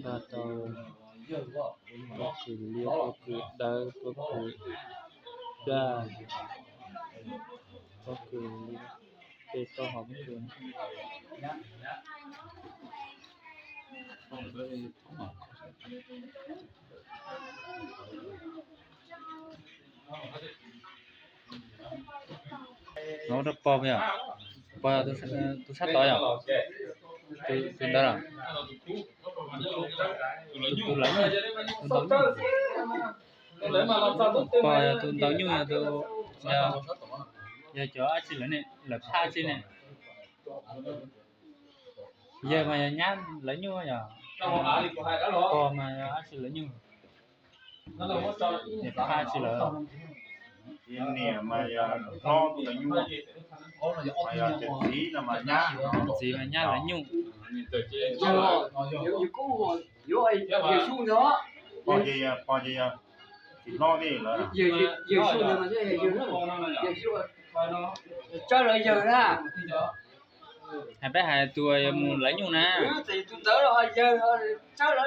Npaj tau pob kws liab, pob kws dawb, pob kws daj, pob kws tej taub hau pob kws. Nov rau pog yom, pog tus sab tod yom, tus ntawd los, tus lawv nyuj, tus ntaus nyuj, pog yog tus ntaus nyuj, yog tus, yog cov dab tsi lawv ne, lawv phaj dab tsi ne. Yawg mas yog nyab lawv nyuj yom, pog mas yog dab tsi lawv nyuj, niam phaj dab tsi lawv. Niam mas yog hlob tus nyuj, yog tus txiv no mas nyab, txiv mas nyab lawv nyuj. Pog ces yog, pog ces yog txiv hlob li lawm. Hais peb hais tus yuav mus lawv nyuj na. Tus ntawd,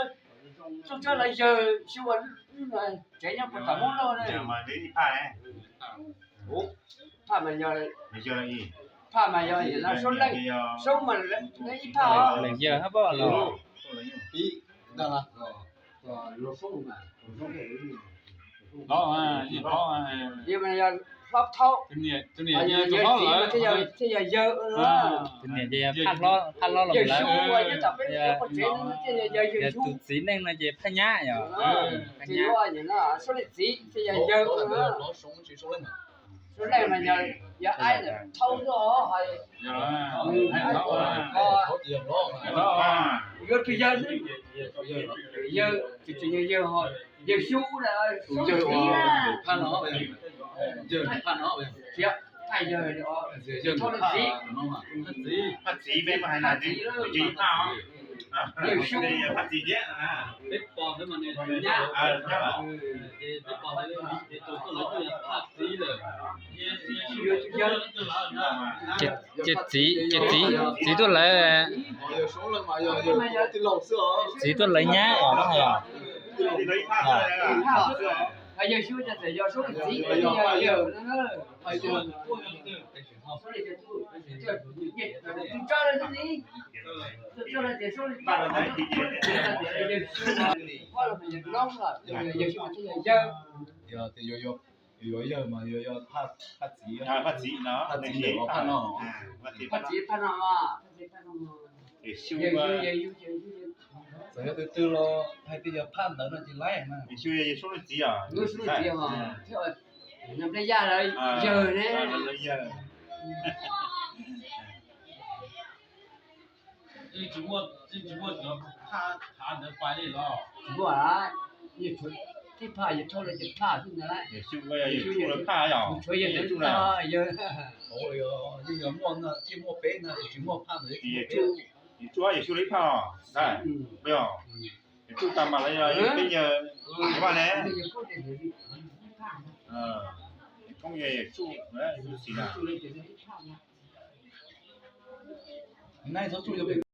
tus tsawb lawv yawg, tsev nyob puag tom Hmoob Lauj ne. Phaj mas yog, phaj mas yog Saub Leej, Saub mas ib phaj, leej yawg hab pab los. Yog hlob thaub, yawg txiv thiaj yog yawg. Tus niam ces yog phaj hlob, phaj hlob los lawm. Yog tus txiv neej no ces phaj nyab yom. Phaj nyab. Saub Leej txiv thiaj yog yawg. Saub Leej mas yog, yog aib thaub tuaj. Yuav tus yawg xwb, yawg, tseem yog yawg, yawg Xyub na, Xyub txiv na. Yawg phaj no, phaj yawg, yawg thaub txiv, phaj txiv peb mas hais na, tsis phaj os. Yawg Xyub, phaj txiv thiab. Ces txiv, ces txiv, txiv tuaj lawv, txiv tuaj lawv nyab os, hais os. Yog tias yuav yawg mas yuav yog phaj txiv, phaj txiv lawm phaj no. Phaj txiv phaj no, txawm yog tus twg los hais tias yog phaj ntawd no ces laib na. Yawg Xyub txiv os, yawg Xyub txiv os, thiab Nplej Yaj lawv yawg ne. Tsis muaj, tsis muaj cov phaj ntawd pais li los? Tsis muaj, tib phaj yawg Tsuj lawv ces phaj xwb ntag. Yawg Tsuj lawv phaj yog, tshuav yawg Tsuj na. Yeej yog muaj, yeej muaj peb na, tsis muaj phaj ntawd. Yawg Tsuj, yawg Tsuj lawv ib phaj os, yawg Tsuj tag mas lawv yog peb yawg, yawg Vaj ne. Koob yawg Tsuj, Tsuj xis na.